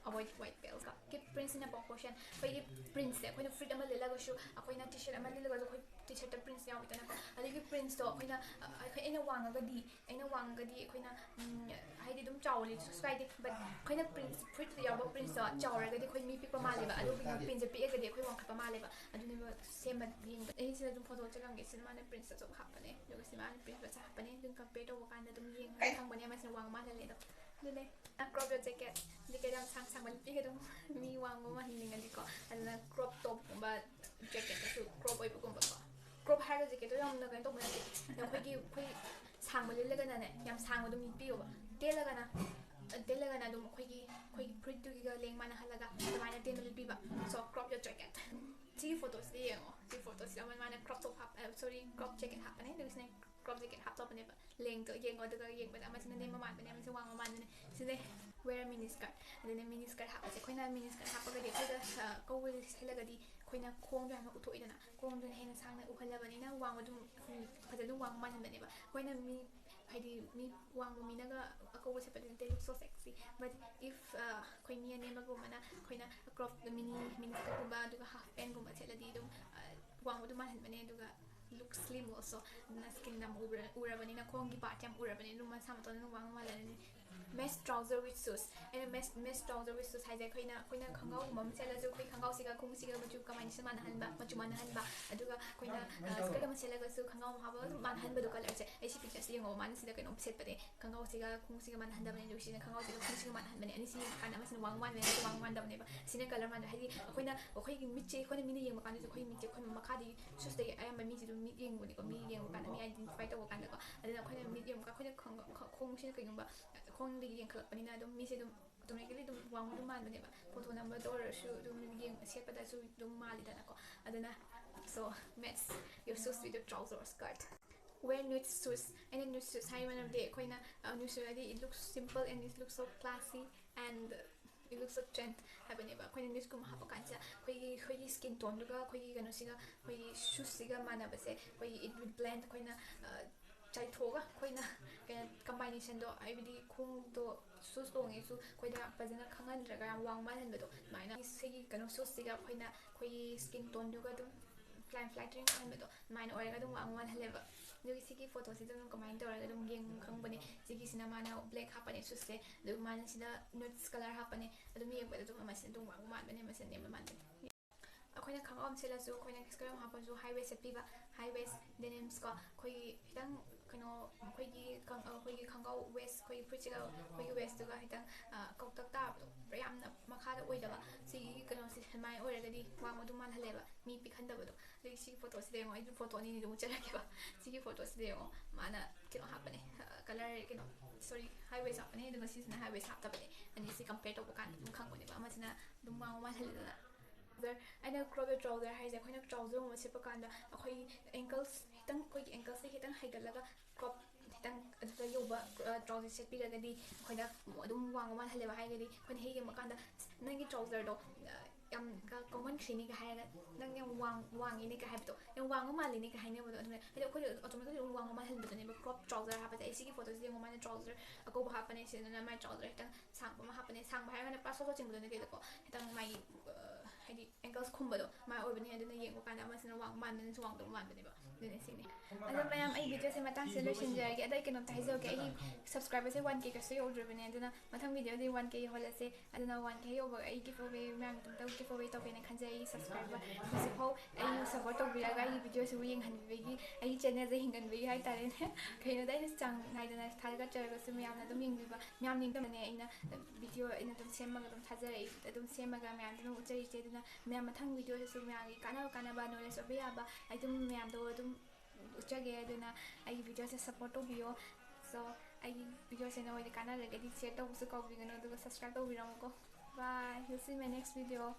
avoid white beltꯀ꯫ Keep prints in a proportion꯫ ꯑꯩꯈꯣꯏꯒꯤ printsꯁꯦ ꯑꯩꯈꯣꯏꯅ ꯐꯨꯔꯤꯠ ꯑꯃ ꯂꯤꯠꯂꯒꯁꯨ, ꯑꯩꯈꯣꯏꯅ T-shirt ꯑꯃ ꯂꯤꯠꯂꯒꯁꯨ ꯑꯩꯈꯣꯏ T-shirtꯇ prints ꯌꯥꯎꯋꯤꯗꯅꯀꯣ꯫ ꯑꯗꯒꯤ printsꯇꯣ ꯑꯩꯈꯣꯏꯅ, ꯑ, ꯑꯩꯈꯣꯏ, ꯑꯩꯅ ꯋꯥꯡꯉꯒꯗꯤ, ꯑꯩꯅ ꯋꯥꯡꯉꯒꯗꯤ ꯑꯩꯈꯣꯏꯅ, ꯎꯝ, ꯍꯥꯏꯗꯤ ꯑꯗꯨꯝ ꯆꯥꯎꯔꯁꯨ ꯀꯩꯁꯨ ꯀꯥꯏꯗꯦ, but ꯑꯩꯈꯣꯏꯅ prints, ꯐꯨꯔꯤꯠꯇ ꯌꯥꯎꯕ printsꯇꯣ ꯆꯥꯎꯔꯒꯗꯤ ꯑꯩꯈꯣꯏ ꯃꯤ ꯄꯤꯛꯄ ꯃꯥꯜꯂꯦꯕ, ꯑꯗꯨꯒ printsꯁꯦ ꯄꯤꯛꯑꯒꯗꯤ ꯑꯩꯈꯣꯏ ꯋꯥꯡꯈꯠꯄ ꯃꯥꯜꯂꯦꯕ꯫ ꯑꯗꯨꯅꯦꯕ ꯁꯦꯝꯕ ꯌꯦꯡꯕ꯫ ꯑꯩ ꯁꯤꯗ ꯑꯗꯨꯝ photo ꯆꯪꯉꯝꯒꯦ꯫ ꯁꯤꯗ ꯃꯥꯅ prints ꯑꯆꯧꯕ ꯍꯥꯞꯄꯅꯦ, ꯑꯗꯨꯒ ꯁꯤ ꯃꯥꯅ prints ꯃꯆꯥ ꯍꯥꯞꯄꯅꯦ꯫ ꯑꯗꯨꯝ compare ꯇꯧꯕ ꯀꯥꯟꯗ ꯑꯗꯨꯝ ꯌꯦꯡꯉꯒ ꯈꯪꯕꯅꯦ ꯑꯃꯁꯤꯅ ꯋꯥꯡꯕ ꯃꯥꯜꯍꯜꯂꯦ ꯑꯗꯣ꯫ ꯑꯗꯨꯅꯦ꯫ Crop your jacket꯫ Jacket ꯌꯥꯝ ꯁꯥꯡ ꯁꯥꯡꯕ ꯂꯤꯠꯄꯤꯒꯅꯨ꯫ ꯃꯤ ꯋꯥꯡꯕ ꯃꯥꯟꯍꯟꯅꯤꯡꯉꯗꯤꯀꯣ꯫ ꯑꯗꯨꯅ crop topꯀꯨꯝꯕ, jacketꯇꯁꯨ crop ꯑꯣꯏꯕꯒꯨꯝꯕꯀꯣ꯫ Crop ꯍꯥꯏꯔꯒ jacketꯇꯣ ꯌꯥꯝꯅ ꯀꯩꯅꯣ ꯇꯧꯕ ꯅꯠꯇꯦ꯫ ꯑꯩꯈꯣꯏꯒꯤ, ꯑꯩꯈꯣꯏ ꯁꯥꯡꯕ ꯂꯤꯠꯂꯒꯅꯅꯦ, ꯌꯥꯝ ꯁꯥꯡꯕ ꯑꯗꯨꯝ ꯂꯤꯠꯄꯤꯌꯣꯕ꯫ ꯇꯦꯜꯂꯒꯅ, ꯇꯦꯜꯂꯒꯅ ꯑꯗꯨꯝ ꯑꯩꯈꯣꯏꯒꯤ, ꯑꯩꯈꯣꯏꯒꯤ ꯐꯨꯔꯤꯠꯇꯨꯒꯤꯒ ꯂꯦꯡ ꯃꯥꯟꯅꯍꯜꯂꯒ ꯑꯗꯨꯃꯥꯏꯅ ꯇꯦꯟꯕ ꯂꯤꯠꯄꯤꯕ꯫ So, crop your jacket꯫ ꯁꯤꯒꯤ photoꯁꯤꯗ ꯌꯦꯡꯉꯣ꯫ ꯁꯤ photoꯁꯤꯗ ꯑꯃ ꯃꯥꯅ crop top ꯍꯥꯞ-, ꯑ, sorry, crop jacket ꯍꯥꯞꯄꯅꯦ꯫ ꯑꯗꯨꯒ ꯁꯤꯅ crop jacket ꯍꯥꯞꯇꯧꯕꯅꯦꯕ꯫ ꯂꯦꯡꯗꯣ ꯌꯦꯡꯉꯣ, ꯑꯗꯨꯒ ꯌꯦꯡꯕꯗ ꯑꯃꯁꯤꯅ ꯅꯦꯝꯕ ꯃꯥꯟꯕꯅꯦ, ꯑꯃꯁꯤꯅ ꯋꯥꯡꯕ ꯃꯥꯟꯕꯅꯦ꯫ ꯁꯤꯅꯦ꯫ Wear a mini skirt. ꯑꯗꯨꯅ mini skirt ꯍꯥꯞꯄꯁꯦ꯫ ꯑꯩꯈꯣꯏꯅ mini skirt ꯍꯥꯞꯄꯒꯗꯤ ꯑꯩꯈꯣꯏꯗ, ꯑ, ꯀꯧꯕꯁꯦ ꯁꯦꯠꯂꯒꯗꯤ ꯑꯩꯈꯣꯏꯅ ꯈꯣꯡꯗꯣ ꯌꯥꯝꯅ ꯎꯠꯊꯣꯛꯏꯗꯅ, ꯈꯣꯡꯗꯨꯅ ꯍꯦꯟꯅ ꯁꯥꯡꯅ ꯎꯍꯜꯂꯕꯅꯤꯅ ꯋꯥꯡꯕ ꯑꯗꯨꯝ, ꯎꯝ, ꯐꯖꯅ ꯋꯥꯡꯕ ꯃꯥꯟꯍꯟꯕꯅꯦꯕ꯫ ꯑꯩꯈꯣꯏꯅ ꯃꯤ, ꯍꯥꯏꯗꯤ ꯃꯤ ꯋꯥꯡꯕ ꯃꯤꯅꯒ ꯑꯀꯧꯕ ꯁꯦꯠꯄꯗꯤ they look so sexy, but if, ꯑ, ꯑꯩꯈꯣꯏ ꯃꯤ ꯑꯅꯦꯝꯕꯒꯨꯝꯕꯅ ꯑꯩꯈꯣꯏꯅ crop mini, mini skirtꯀꯨꯝꯕ ꯑꯗꯨꯒ half pantꯀꯨꯝꯕ ꯁꯦꯠꯂꯗꯤ ꯑꯗꯨꯝ, ꯑ, ꯋꯥꯡꯕꯗꯣ ꯃꯥꯟꯍꯟꯕꯅꯦ꯫ ꯑꯗꯨꯒ look slim also, ꯑꯗꯨꯅ skin ꯌꯥꯝ ꯎꯕ꯭ꯔ-, ꯎꯔꯕꯅꯤꯅ, ꯈꯣꯡꯒꯤ part ꯌꯥꯝ ꯎꯔꯕꯅꯤꯅ ꯑꯗꯨꯝ ꯃꯁꯥ ꯃꯇꯣꯟꯗ ꯑꯗꯨꯝ ꯋꯥꯡꯕ ꯃꯥꯜꯂꯅꯤ꯫ Mesh trouser with shoes꯫ ꯑꯩꯅ mesh, mesh trouser with shoes ꯍꯥꯏꯁꯦ ꯑꯩꯈꯣꯏꯅ, ꯑꯩꯈꯣꯏꯅ ꯈꯣꯡꯒ꯭ꯔꯥꯎꯒꯨꯝꯕ ꯑꯃ ꯁꯦꯠꯂꯁꯨ ꯑꯩꯈꯣꯏ ꯈꯣꯡꯒ꯭ꯔꯥꯎꯁꯤꯒ ꯈꯣꯡꯎꯞꯁꯤꯒ ꯃꯆꯨ combination ꯃꯥꯟꯅꯍꯟꯕ, ꯃꯆꯨ ꯃꯥꯟꯅꯍꯟꯕ꯫ ꯑꯗꯨꯒ ꯑꯩꯈꯣꯏꯅ, ꯑ, skirt ꯑꯃ ꯁꯦꯠꯂꯒꯁꯨ ꯈꯣꯡꯒ꯭ꯔꯥꯎ ꯑꯃ ꯍꯥꯞꯄꯒ ꯑꯗꯨꯝ ꯃꯥꯟꯅꯍꯟꯕꯗꯣ colourꯁꯦ꯫ ꯑꯩ ꯁꯤ pictureꯁꯦ ꯌꯦꯡꯉꯣ, ꯃꯥꯅ ꯁꯤꯗ ꯀꯩꯅꯣꯝ ꯁꯦꯠꯄꯅꯦ, ꯈꯣꯡꯒ꯭ꯔꯥꯎꯁꯤꯒ ꯈꯣꯡꯎꯞꯁꯤꯒ ꯃꯥꯟꯅꯍꯟꯗꯕꯅꯦ, ꯑꯗꯨꯒ ꯁꯤꯅ ꯈꯣꯡꯒ꯭ꯔꯥꯎꯁꯤꯒ ꯈꯣꯡꯎꯞꯁꯤꯒ ꯃꯥꯟꯅꯍꯟꯕꯅꯦ꯫ ꯑꯅꯤꯁꯤ ꯌꯦꯡꯉꯀꯥꯟꯗ ꯑꯃꯁꯤꯅ ꯋꯥꯡ ꯃꯥꯟꯕꯅꯦ, ꯑꯃꯁꯤꯅ ꯋꯥꯡ ꯃꯥꯟꯗꯕꯅꯦꯕ꯫ ꯁꯤꯅ colour ꯃꯥꯟꯅ, ꯍꯥꯏꯗꯤ ꯑꯩꯈꯣꯏꯅ, ꯑꯩꯈꯣꯏꯒꯤ ꯃꯤꯠꯁꯦ, ꯑꯩꯈꯣꯏꯅ ꯃꯤꯅ ꯌꯦꯡꯕ ꯀꯥꯟꯗꯁꯨ ꯑꯩꯈꯣꯏꯒꯤ ꯃꯤꯠꯁꯦ ꯑꯩꯈꯣꯏ ꯃꯈꯥꯗꯒꯤ shoesꯇꯒꯤ ꯑꯌꯥꯝꯕ ꯃꯤꯁꯦ ꯑꯗꯨꯝ ꯃꯤꯠ ꯌꯦꯡꯕꯅꯤꯀꯣ, ꯃꯤ ꯌꯦꯡꯕ ꯀꯥꯟꯗ, ꯃꯤ identify ꯇꯧꯕ ꯀꯥꯟꯗꯀꯣ꯫ ꯑꯗꯨꯅ ꯑꯩꯈꯣꯏꯅ ꯃꯤꯠ ꯌꯦꯡꯕ ꯀꯥꯟꯗ ꯑꯩꯈꯣꯏꯅ ꯈꯣꯡ-, ꯈꯣꯡ-, ꯈꯣꯡꯁꯤꯅ ꯀꯩꯒꯨꯝꯕ ꯈꯣꯡꯗꯒꯤ ꯌꯦꯡꯈꯠꯂꯛꯄꯅꯤꯅ ꯑꯗꯨꯝ ꯃꯤꯁꯦ ꯑꯗꯨꯝ automatically ꯑꯗꯨꯝ ꯋꯥꯡꯕ ꯑꯗꯨꯝ ꯃꯥꯟꯕꯅꯦꯕ꯫ Photo ꯅꯝꯕꯗ ꯑꯣꯏꯔꯁꯨ ꯑꯗꯨꯝ ꯌꯦꯡ-, ꯁꯦꯠꯄꯗꯁꯨ ꯑꯗꯨꯝ ꯃꯥꯜꯂꯤꯗꯅꯀꯣ꯫ ꯑꯗꯨꯅ, so, match your shoes with your trouser or skirt. Wear nude shoes. ꯑꯩꯅ nude shoes ꯍꯥꯏ ꯃꯔꯝꯗꯤ ꯑꯩꯈꯣꯏꯅ, ꯑ, nude shoes ꯍꯥꯏꯗꯤ it looks simple and it looks so classy and it looks so trend ꯍꯥꯏꯕꯅꯦꯕ꯫ ꯑꯩꯈꯣꯏꯅ nudeꯀꯨꯝꯕ ꯍꯥꯞꯄ ꯀꯥꯟꯁꯤꯗ ꯑꯩꯈꯣꯏꯒꯤ, ꯑꯩꯈꯣꯏꯒꯤ skin toneꯗꯨꯒ ꯑꯩꯈꯣꯏꯒꯤ ꯀꯩꯅꯣꯁꯤꯒ, ꯑꯩꯈꯣꯏꯒꯤ shoesꯁꯤꯒ ꯃꯥꯟꯅꯕꯁꯦ ꯑꯩꯈꯣꯏꯒꯤ it will blend, ꯑꯩꯈꯣꯏꯅ, ꯑ, ꯆꯥꯏꯊꯣꯛꯑꯒ ꯑꯩꯈꯣꯏꯅ ꯀꯩꯅꯣ combinationꯗꯣ, ꯍꯥꯏꯕꯗꯤ ꯈꯣꯡꯗꯣ shoes ꯇꯣꯡꯉꯦꯁꯨ ꯑꯩꯈꯣꯏꯗ ꯐꯖꯅ ꯈꯪꯍꯟꯗ꯭ꯔꯒ ꯌꯥꯝ ꯋꯥꯡ ꯃꯥꯜꯍꯟꯕꯗꯣ, ꯑꯗꯨꯃꯥꯏꯅ ꯁꯤꯒꯤ ꯀꯩꯅꯣ shoesꯁꯤꯒ ꯑꯩꯈꯣꯏꯅ ꯑꯩꯈꯣꯏꯒꯤ skin toneꯗꯨꯒ ꯑꯗꯨꯝ ꯐ꯭ꯂꯥꯏ-, flattering ꯑꯣꯏꯍꯟꯕꯗꯣ ꯑꯗꯨꯃꯥꯏꯅ ꯑꯣꯏꯔꯒ ꯑꯗꯨꯝ ꯋꯥꯡ ꯃꯥꯜꯍꯜꯂꯦꯕ꯫ ꯑꯗꯨꯒꯤ ꯁꯤꯒꯤ photoꯁꯤꯗ ꯑꯗꯨꯝ ꯀꯃꯥꯏꯅ ꯇꯧꯔꯒ ꯑꯗꯨꯝ ꯌꯦꯡ ꯈꯪꯕꯅꯦ꯫ ꯁꯤꯒꯤꯁꯤꯅ ꯃꯥꯅ black ꯍꯥꯞꯄꯅꯦ shoesꯁꯦ, ꯑꯗꯨꯒ ꯃꯥꯅ ꯁꯤꯗ nude colour ꯍꯥꯞꯄꯅꯦ꯫ ꯑꯗꯨꯝ ꯌꯦꯡꯕꯗ ꯑꯗꯨꯝ ꯑꯃꯁꯤꯅ ꯑꯗꯨꯝ ꯋꯥꯡꯕ ꯃꯥꯟꯕꯅꯦ, ꯑꯃꯁꯤꯅ ꯅꯦꯝꯕ ꯃꯥꯟꯕꯅꯦ꯫ ꯑꯩꯈꯣꯏꯅ ꯈꯣꯡꯒ꯭ꯔꯥꯎ ꯑꯃ ꯁꯦꯠꯂꯁꯨ, ꯑꯩꯈꯣꯏꯅ skirt ꯑꯃ ꯍꯥꯞꯄꯁꯨ, high waist ꯁꯦꯠꯄꯤꯕ, high waist denims ꯀꯣ, ꯑꯩꯈꯣꯏꯒꯤ ꯈꯤꯇꯪ ꯀꯩꯅꯣ, ꯑꯩꯈꯣꯏꯒꯤ ꯀꯪ-, ꯑꯩꯈꯣꯏꯒꯤ ꯈꯣꯡꯒ꯭ꯔꯥꯎ waist, ꯑꯩꯈꯣꯏꯒꯤ ꯐꯨꯔꯤꯠꯁꯤꯒ ꯑꯩꯈꯣꯏꯒꯤ waistꯇꯨꯒ ꯈꯤꯇꯪ, ꯑ, ꯀꯧꯇꯛ ꯇꯥꯕꯗꯣ, ꯄꯨꯔꯥ ꯌꯥꯝꯅ ꯃꯈꯥꯗ ꯑꯣꯏꯗꯕ, ꯁꯤꯒꯤ ꯀꯩꯅꯣꯁꯦ ꯁꯨꯃꯥꯏꯅ ꯑꯣꯏꯔꯒꯗꯤ ꯋꯥꯡꯕ ꯑꯗꯨꯝ ꯃꯥꯜꯍꯜꯂꯦꯕ, ꯃꯤ ꯄꯤꯛꯍꯟꯗꯕꯗꯣ꯫ ꯑꯗꯒꯤ ꯁꯤꯒꯤ photoꯁꯤꯗ ꯌꯦꯡꯉꯣ, ꯑꯩꯁꯨ photo ꯑꯅꯤꯅꯤꯗꯨ ꯑꯃꯨꯛ ꯆꯠꯂꯛꯀꯦꯕ꯫ ꯁꯤꯒꯤ photoꯁꯤꯗ ꯌꯦꯡꯉꯣ, ꯃꯥꯅ ꯀꯩꯅꯣ ꯍꯥꯞꯄꯅꯦ, ꯑ, colour ꯀꯩꯅꯣ, sorry, high waist ꯍꯥꯞꯄꯅꯦ, ꯑꯗꯨꯒ ꯁꯤꯁꯤꯅ high waist ꯍꯥꯞꯇꯕꯅꯦ꯫ ꯑꯅꯤꯁꯤ compare ꯇꯧꯕ ꯀꯥꯟꯗ ꯑꯗꯨꯝ ꯈꯪꯕꯅꯦꯕ, ꯑꯃꯁꯤꯅ ꯑꯗꯨꯝ ꯋꯥꯡꯕ ꯃꯥꯜꯍꯜꯂꯦꯗꯅ꯫ Trouser, ꯑꯩꯅ crop trouser ꯍꯥꯏꯁꯦ ꯑꯩꯈꯣꯏꯅ trouserꯒꯨꯝꯕ ꯁꯦꯠꯄ ꯀꯥꯟꯗ ꯑꯩꯈꯣꯏ ankles ꯈꯤꯇꯪ, ꯑꯩꯈꯣꯏꯒꯤ ankleꯁꯦ ꯈꯤꯇꯪ ꯍꯥꯏꯒꯠꯂꯒ crop ꯈꯤꯇꯪ ꯑꯗꯨꯗ ꯌꯧꯕ ꯇ꯭ꯔꯥꯎꯖꯔ ꯁꯦꯠꯄꯤꯔꯒꯗꯤ ꯑꯩꯈꯣꯏꯗ ꯑꯗꯨꯝ ꯋꯥꯡꯕ ꯃꯥꯜꯍꯜꯂꯦꯕ꯫ ꯍꯥꯏꯔꯒꯗꯤ ꯑꯩꯈꯣꯏꯅ ꯍꯦꯛ ꯌꯦꯡꯕ ꯀꯥꯟꯗ ꯅꯪꯒꯤ ꯇ꯭ꯔꯥꯎꯖꯔꯗꯣ ꯌꯥꯝ ꯀ- ꯀꯣꯃꯟ ꯈ꯭ꯔꯤꯅꯤꯒ ꯍꯥꯏꯔꯒ ꯅꯪ ꯌꯥꯝ ꯋꯥꯡ ꯋꯥꯡꯉꯤꯅꯦꯒ ꯍꯥꯏꯕꯗꯣ, ꯌꯥꯝ ꯋꯥꯡꯕ ꯃꯥꯜꯂꯤꯅꯦꯒ ꯍꯥꯏꯅꯕꯗꯣ꯫ ꯑꯗꯨꯅ ꯍꯥꯏꯗꯤ ꯑꯩꯈꯣꯏꯗ ꯑꯣꯇꯣꯃꯦꯇꯤꯛꯂꯤ ꯑꯗꯨꯝ ꯋꯥꯡꯕ ꯃꯥꯜꯍꯟꯕꯗꯨꯅꯦꯕ꯫ ꯀ꯭ꯔꯣꯞ ꯇ꯭ꯔꯥꯎꯖꯔ ꯍꯥꯞꯄꯁꯦ ꯑꯩ ꯁꯤꯒꯤ ꯐꯣꯇꯣꯁꯤꯗ ꯌꯦꯡꯉꯣ, ꯃꯥꯅ ꯇ꯭ꯔꯥꯎꯖꯔ ꯑꯀꯧꯕ ꯍꯥꯞꯄꯅꯦ, ꯁꯤꯗꯅ ꯃꯥꯏ ꯇ꯭ꯔꯥꯎꯖꯔ ꯈꯤꯇꯪ ꯁꯥꯡꯕ ꯑꯃ ꯍꯥꯞꯄꯅꯦ꯫ ꯁꯥꯡꯕ ꯍꯥꯏꯔꯒꯅ ꯄꯨꯔꯥ ꯁꯣꯔꯠ ꯁꯣꯔꯠ ꯆꯤꯡꯕꯗꯨ ꯅꯠꯇꯦꯗꯀꯣ, ꯈꯤꯇꯪ ꯃꯥꯒꯤ ꯑ, ꯍꯥꯏꯗꯤ ꯑꯦꯡꯀꯜꯁ ꯈꯨꯝꯕꯗꯣ ꯃꯥꯏ ꯑꯣꯏꯕꯅꯦ꯫ ꯑꯗꯨꯅ ꯌꯦꯡꯕ ꯀꯥꯟꯗ ꯑꯃꯁꯤꯅ ꯋꯥꯡꯕ ꯃꯥꯟꯕꯅꯁꯨ ꯋꯥꯡꯗꯧ ꯃꯥꯟꯕꯅꯦꯕ꯫ ꯑꯗꯨꯅ ꯁꯤꯅꯤ꯫ ꯑꯗꯣ ꯃꯌꯥꯝ, ꯑꯩ ꯚꯤꯗꯤꯑꯣꯁꯦ ꯃꯇꯥꯡꯁꯤꯗ ꯂꯣꯏꯁꯤꯟꯖꯔꯒꯦ꯫ ꯑꯗꯣ ꯑꯩ ꯀꯩꯅꯣꯝꯇ ꯍꯥꯏꯖꯍꯧꯒꯦ, ꯑꯩꯒꯤ ꯁꯕꯁꯀ꯭ꯔꯥꯏꯕꯔꯁꯦ ꯋꯥꯟ ꯀꯦ ꯀꯩꯁꯨ ꯌꯧꯗ꯭ꯔꯤꯕꯅꯦ꯫ ꯑꯗꯨꯅ ꯃꯊꯪ ꯚꯤꯗꯤꯑꯣꯗꯤ ꯋꯥꯟ ꯀꯦ ꯌꯧꯍꯜꯂꯁꯦ꯫ ꯑꯗꯨꯅ ꯋꯥꯟ ꯀꯦ ꯌꯧꯕꯒ ꯑꯩ ꯒꯤꯐ ꯑꯋꯦ ꯃꯌꯥꯝꯒꯤꯗꯃꯛꯇ ꯒꯤꯐ ꯑꯋꯦ ꯇꯧꯒꯦꯅ ꯈꯟꯖꯩ꯫ ꯑꯩꯒꯤ ꯁꯕꯁꯀ꯭ꯔꯥꯏꯕꯔ ꯍꯧꯖꯤꯛꯐꯥꯎ ꯑꯩꯕꯨ ꯁꯞꯄꯣꯔꯠ ꯇꯧꯕꯤꯔꯒ ꯑꯩꯒꯤ ꯚꯤꯗꯤꯑꯣꯁꯤꯕꯨ ꯌꯦꯡꯍꯟꯕꯤꯕꯒꯤ, ꯑꯩꯒꯤ ꯆꯦꯅꯦꯜꯁꯦ ꯍꯤꯡꯍꯟꯕꯒꯤ ꯍꯥꯏꯇꯥꯔꯦꯅꯦ꯫ ꯀꯩꯅꯣꯗ ꯑꯩꯅ ꯆꯥꯡ ꯅꯥꯏꯗꯅ ꯊꯥꯒꯠꯆꯔꯒꯁꯨ ꯃꯌꯥꯝꯅ ꯑꯗꯨꯝ ꯌꯦꯡꯕꯤꯕ, ꯃꯌꯥꯝ ꯅꯤꯡꯇꯝꯕꯅꯦ꯫ ꯑꯩꯅ ꯚꯤꯗꯤꯑꯣ ꯑꯩꯅ ꯑꯗꯨꯝ ꯁꯦꯝꯃꯒ ꯑꯗꯨꯝ ꯊꯥꯖꯔꯛꯏ, ꯑꯗꯨꯝ ꯁꯦꯝꯃꯒ ꯃꯌꯥꯝꯗ ꯑꯗꯨꯝ ꯎꯠꯆꯔꯤꯁꯦ꯫ ꯑꯗꯨꯅ ꯃꯌꯥꯝ ꯃꯊꯪ ꯚꯤꯗꯤꯑꯣꯗꯁꯨ ꯃꯌꯥꯝꯒꯤ ꯀꯥꯟꯅꯕ ꯀꯥꯟꯅꯕ ꯅꯣꯂꯦꯖ ꯑꯣꯏꯕ ꯌꯥꯕ ꯑꯩ ꯑꯗꯨꯝ ꯃꯌꯥꯝꯗꯣ ꯑꯗꯨꯝ ꯎꯠꯆꯒꯦ꯫ ꯑꯗꯨꯅ ꯑꯩꯒꯤ ꯚꯤꯗꯤꯑꯣꯁꯦ ꯁꯞꯄꯣꯔꯠ ꯇꯧꯕꯤꯌꯣ꯫ ꯁꯣ ꯑꯩꯒꯤ ꯚꯤꯗꯤꯑꯣꯁꯦ ꯅꯉꯣꯟꯗ ꯀꯥꯟꯅꯔꯒꯗꯤ ꯁꯤꯌꯔ ꯇꯧꯕꯁꯨ ꯀꯥꯎꯕꯤꯒꯅꯨ, ꯑꯗꯨꯒ subscribe ꯇꯧꯕꯤꯔꯝꯃꯨꯀꯣ꯫ Bye, we'll see my next video.